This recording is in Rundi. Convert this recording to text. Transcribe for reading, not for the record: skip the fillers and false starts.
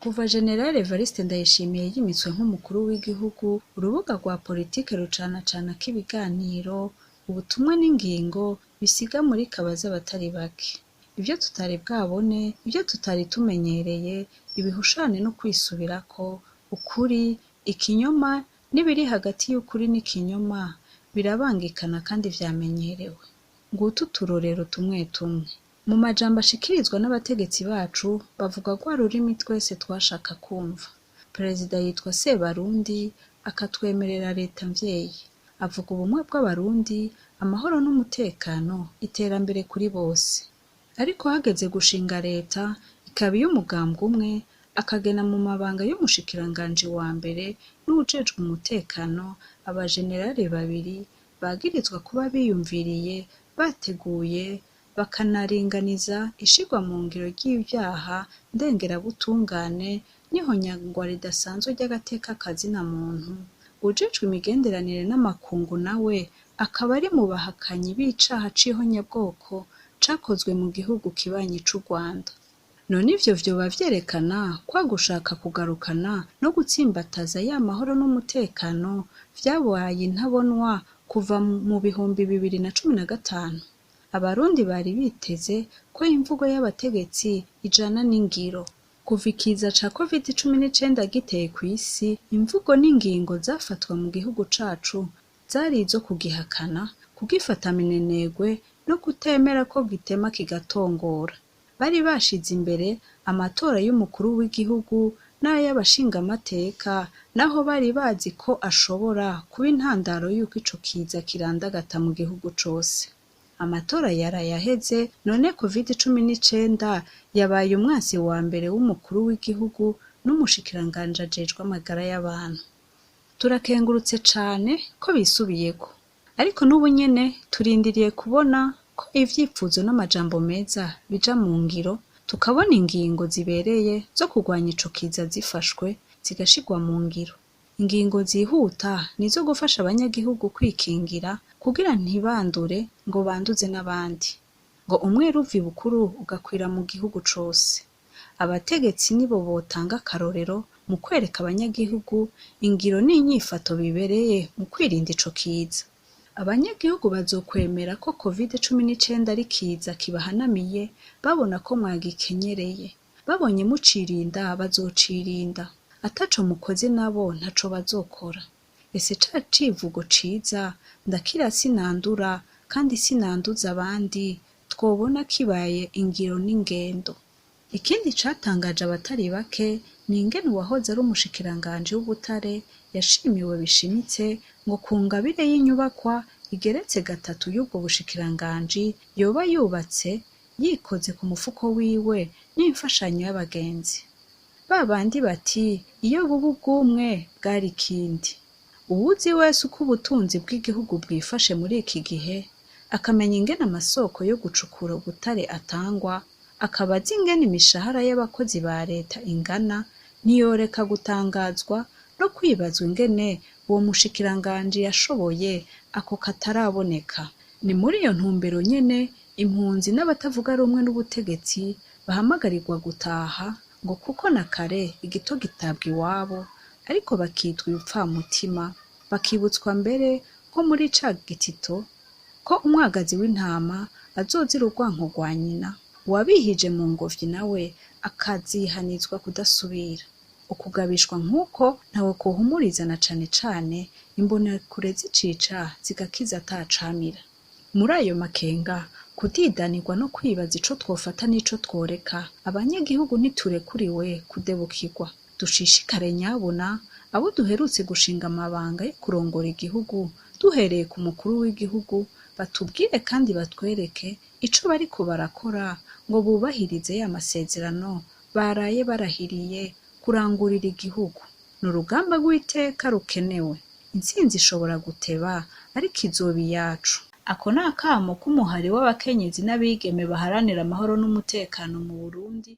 Kuva General Evariste Ndayishimiye yimitswe nk'umukuru w'igihugu, urubuga rwa politike rucanacanako ibiganiro, ubutumwa n'ingingo bisiga muri kabaza abatari bake. Ivyo tutari bwabone, ivyo tutari tumenyereye, ibihushane no kwisubirako, ukuri, ikinyoma n'ibiri hagati y'ukuri n'ikinyoma birabangikana kandi vyamenyerewe. Ngutu uturorero tumwe tumwe. Mu majambo ashikirizwa n'abategetsi bacu bavuga rwa rurimi twese twashaka kumva. Perezida yitwa Sebarundi akatwemerera leta mvyeyi. Avuga ubumwe bw'Abarundi, amahoro n'umutekano, iterambere kuri bose. Ariko hageze gushinga leta, ikaba iy'umugambwe umwe, akagena mu mabanga y'umushikiranganji wa mbere n'uwujejwe umutekano abajenerali babiri bagirizwa kuba biyumviriye, bateguye, bakanaringaniza ishirwa mu ngiro ry'ivyaha ndengerabutungane n'ihonyangwa ridasanzwe ry'agateka kazina muntu. Uwujejwe imigenderanire n'amakungu nawe akaba ari mu bahakanyi b'icaha c'ihonyabwoko cakozwe mu gihugu kibanyi c'u Rwanda. None ivyo vyoba vyerekana kwa gushaka kugarukana no gutsimbataza ya mahoro n'umutekano vyabaye intabonwa kuva mu 2015? Abarundi bari biteze ko imvugo y'abategetsi ijana n'ingiro. Kuva ikiza ca Covid-19 giteye kw'isi, imvugo n'ingingo zafatwa mu gihugu cacu zari izo kugihakana, kugifata minenegwe no kutemera ko gitema kigatongora. Bari bashize imbere amatora y'umukuru w'igihugu n'ay'abashingamateka, naho bari bazi ko ashobora kuba intandaro y'uko ico kiza kirandagata mu gihugu cose. Amatora yaraye aheze, none Covid-19 yabaye umwansi wa mbere w'umukuru w'igihugu n'umushikiranganji ajejwe amagara y'abantu. Turakengurutse cane ko bisubiyeko, ariko n'ubu nyene turindiriye kubona ko ivyifuzo n'amajambo meza bija mu ngiro, tukabona ingingo zibereye zo kurwanya ico kiza zifashwe zigashirwa mu ngiro. Ingingo zihuta nizo gufasha abanyagihugu kwikingira kugira ntibandure ngo banduze n'abandi. Ngo umwera uva ibukuru ugakwira mu gihugu cose. Abategetsi nibo botanga akarorero mu kwereka abanyagihugu ingiro n'inyifato bibereye mu kwirinda ico kiza. Abanyagihugu bazokwemera ko Covid-19 ari ikiza kibahanamiye babona ko mwagikenyereye. Babonye mucirinda bazocirinda. Ataco mukoze nabo ntaco bazokora. Ese ca civugo ciza ndakira sinandura kandi sinanduza abandi twobona kibaye ingiro n'ingendo. Ikindi catangaje abatari bake ni ingene uwahoze ari umushikiranganji w'ubutare yashimiwe bishimitse ngo ku ngabire y'inyubakwa igeretse gatatu y'ubwo bushikiranganji yoba yubatse yikoze ku mufuko wiwe n'imfashanyo y'abagenzi. Ba bandi bati iyo buba ubw'umwe bwari ikindi. Uwuzi wese uko ubutunzi bw'igihugu bwifashe muri iki gihe, akamenya ingene amasoko yo gucukura ubutare atangwa, akaba azi ingene imishahara y'abakozi ba leta ingana, ntiyoreka gutangazwa no kwibazwa ingene uwo mushikiranganji yashoboye ako kataraboneka. Ni muri iyo ntumbero nyene impunzi n'abatavuga rumwe n'ubutegetsi bahamagarirwa gutaha ngo kuko na kare igito gitabwa iwabo, ariko bakitwa ibipfamutima, bakibutswa mbere nko muri ca gitito ko umwagazi w'intama azozira urwanko rwa nyina, uwabihije mu ngobyi nawe akazihanizwa kudasubira. Ukugabishwa nk'uko ntawe kohumuriza na cane cane imbonekure zicica zigakiza atacamira. Muri ayo makenga, kudidanirwa no kwibaza ico twofata n'ico tworeka, abanyagihugu ntiturekuriwe kudebukirwa. Dushishikare nyabuna abo duherutse gushinga amabanga yo kurongora igihugu, duhereye ku mukuru w'igihugu, batubwire kandi batwereke ico bariko barakora ngo bubahirize ya masezerano baraye barahiriye kurangurira igihugu. Ni urugamba rw'iteka rukenewe. Intsinzi ishobora guteba ariko izoba iyacu. Ako ni akamo k'umuhari w'abakenyezi n'abigeme baharanira amahoro n'umutekano mu Burundi.